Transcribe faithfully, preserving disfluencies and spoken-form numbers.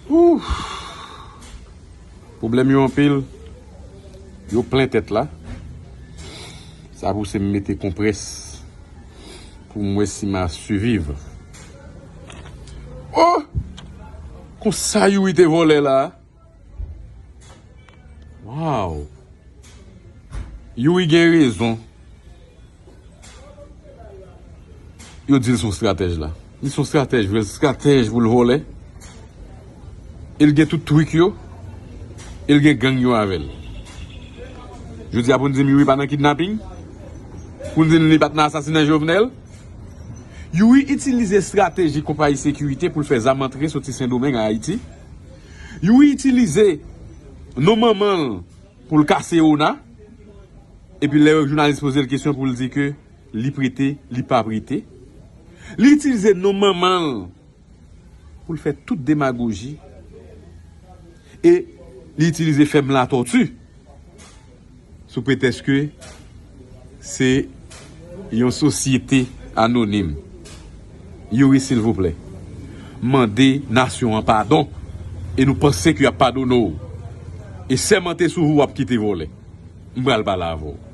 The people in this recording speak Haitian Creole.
Ouf. Pwoblèm yo anpil. Yo plen tèt la. Sa pouse m mete konprès pou m wè si m a siviv. Oh! Konsa Youri te vòlè la. Waw. Youri gen rezon. Yo di l se yon stratèj la. Li se yon stratèj vre, l stratèj pou l vòlè. E l gen tout trik yo. E l gen gang yo avè l. Jodi a pou n di m Youri pa nan kidnaping? Pou n di m li pa t nan asasinay Jovenel? Youri itilize estrateji konpayi sekirite pou l fè zam antre soti Sendomeng a Ayiti. Youri itilize non manman l pou l kase Ona. Epi lè jounalis poze l kesyon pou l di ke li prete, li pa prete. Li itilize non manman l pou l fè tout demagoji. E li itilize fèm Latòti sou pretèks ke se yon sosyete anonim. Youri, silvouplè, mande nasyon an padon. E nou panse ke y ap padone w. E sèmante sou ou w ap kite vòlè. M pral pale avè w.